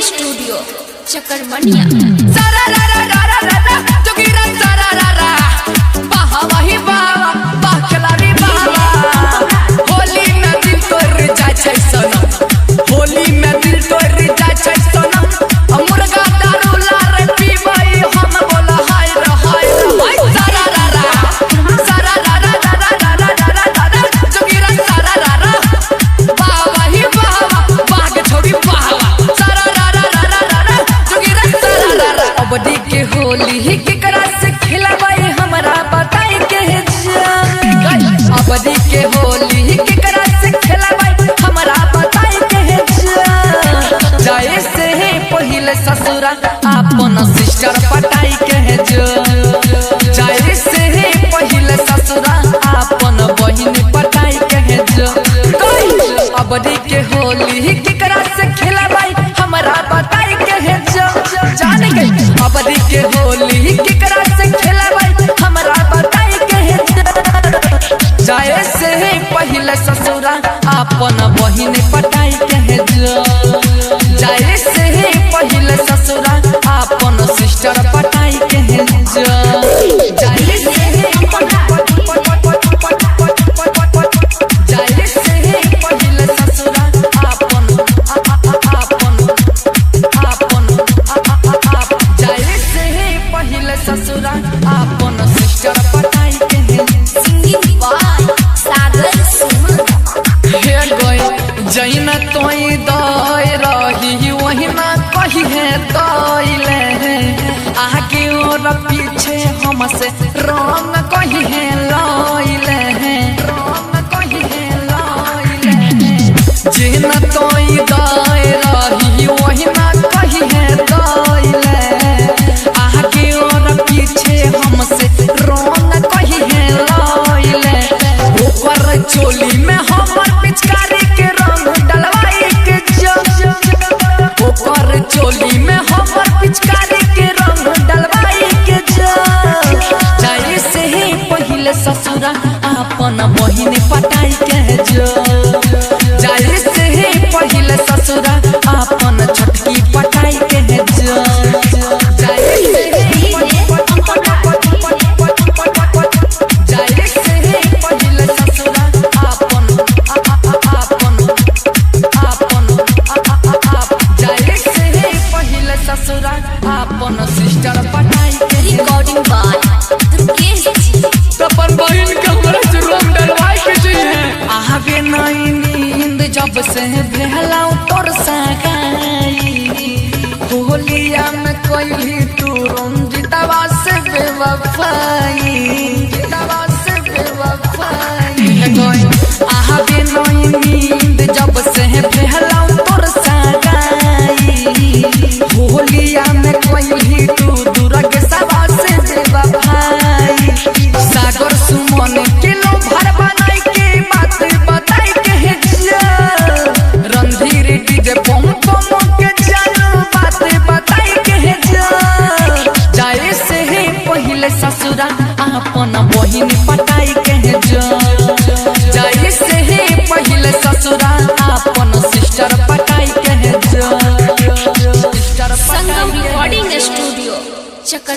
Studio चकरमनिया। सारा रा रा रा रा रा रा जोगीरा सारा रा रा, वाह वाही वाह वाह खिलाड़ी वाह वाह। होली में दिल तोड़ जाय छै सनम, होली में दिल तोड़ जाय छै सनम। आ मुर्गा दारू लार पीबै हम, बोला हाय रे हाय रे हाय। सारा रा रा सारा रा रा रा रा रा रा रा रा रा जोगीरा सारा रा रा, वाह वाही वाह वाह वाह के छोड़ी वाह वाह। सारा रा रा रा रा रा रा जोगीरा सारा रा रा। अबडी के होली ही केकरा से खिलाबै हमरा बताई के जा। अबडी के होली ही केकरा से खिलाबै हमरा बताई के जा। जाए से ही पहिले ससुरा अपन सिस्टर पटाई के जो। जाए से ही पहिले ससुरा अपन बहिन पटाई के जो। अबडी के होली ही केकरा से खिलाबै हमरा बताई के जो। जान गई अबडी के होली ही केकरा से खिलाबै हमरा बताई के जो। जाए से ही पहिले ससुरा अपन बहिन पटाई के जो। जाए से ही पहिले ससुरा अपन सिस्टर पटाई के जो। जाए से ही जाए से ही पहिले ससुरा अपन अपन अपन जाए से ही पहिले ससुरा अपन सिस्टर पटाई के। सिंगिंग बाय सागर सुमन। हे गई जैना तोई दय रही वहिना कही है तैले, आगे और पीछे हमसे रंग कही है लैले, रंग कही है लैले। जैना तोई दय रही वहिना कही है तैले, आगे और पीछे हमसे रंग कही है लैले। ऊपर चोली में हमर पिचकारी के रंग डलवाई के जो। ऊपर चोली में हमर पिचकारी के रंग डलवाई के जो। जाए से ही पहिले ससुरा अपन बहिन पटाई के जो। जाए से ही पहिले ससुरा अपन छोटकी पटाई के जो। जाए से ही जाए से ही पहिले ससुरा अपन अपन अपन जाए से ही पहिले ससुरा अपन सिस्टर पटाई के। रिकॉर्डिंग बाय दुर्गेश जी। अपन बहिन के हमरा से रंग डलवाई के चाहिए। आवे नहीं नींद जब से भेला तोर सगाई, होलिया में कोई तू रंजितवा से बेवफाई, रंजितवा से बेवफाई। आवे नहीं नींद जब से भेला तोर सगाई, होलिया में कोई तू दुर्ग सवा से बेवफाई। सागर सुमन किलो भर बनाई के बात बताई के जा। रणधीर डीजे पम पम के जानू बात बताई के जा। जाए से ही पहिले ससुरा अपन बहिन पटाई के जो। जाए से ही पहिले ससुरा अपन सिस्टर पटाई के जो। संगम रिकॉर्डिंग स्टूडियो चकर।